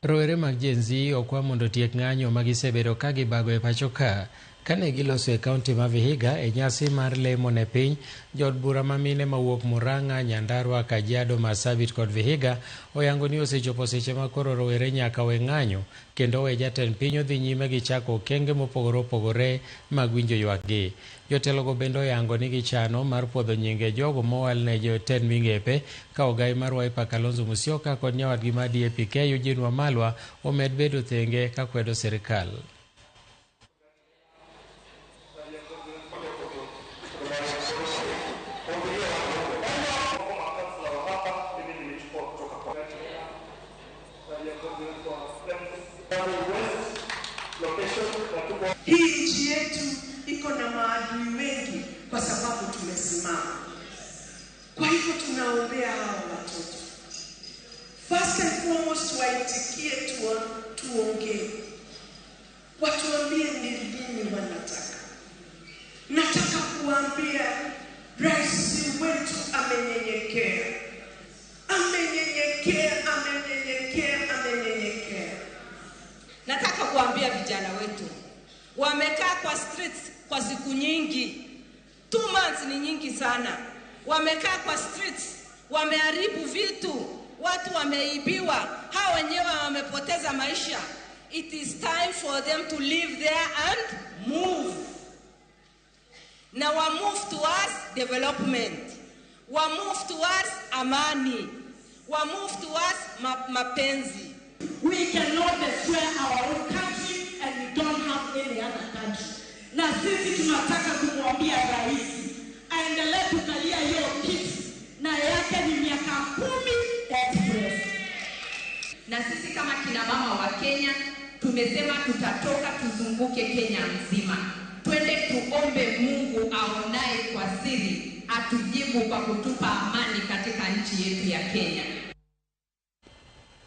Rowere mag Gen Z okwa mondo otiek ng'anyo ma gisebedo ka gibago e pacho ka. Kane giloso e kaunti ma Vihiga e nyasi mar lemo ne piny, jood bura ma mine mawuok Murang'a, Nyandarua, Kajiado, Marsabit kod Vihiga oyango ni osechopo seche ma koro rowere nyaka we ng'anyo kendo we jatend piny odhi nyime gi chako okenge mopogore opogore mag winjo ywakgi. Jotelogo bende oyango ni gichano mar puodho nyinge jogo mowal ne jotend migepe ka ogai mar Wiper Kalonzo Musyoka kod nyawadgi mar DAP-K Eugene Wamalwa omed bedo thenge ka kwedo sirikal. Hii nchi yetu iko na maadui wengi kwa sababu tumesimama. Kwa hivyo tunaombea hawa watoto. First and foremost, waitikie tuongee, watuambie ni nini wanataka. Nataka kuambia rais wetu amenyenyekea, amenyenyekea, amenyenyekea, amenyenyekea. Nataka kuambia vijana wetu wamekaa kwa streets kwa siku nyingi. 2 months ni nyingi sana. Wamekaa kwa streets, wameharibu vitu, watu wameibiwa, hao wenyewe wamepoteza maisha. It is time for them to leave there and move. Na wa move towards development, wa move towards amani, wa move towards mapenzi. We cannot destroy our own country and we don't have any other country. Na sisi tunataka kumwambia rais aendelee kukalia hiyo kiti na yake ni miaka 10 express. Na sisi kama kina mama wa Kenya tumesema tutatoka tuzunguke Kenya mzima, twende tuombe Mungu aonaye kwa siri atujibu kwa kutupa amani katika nchi yetu ya Kenya.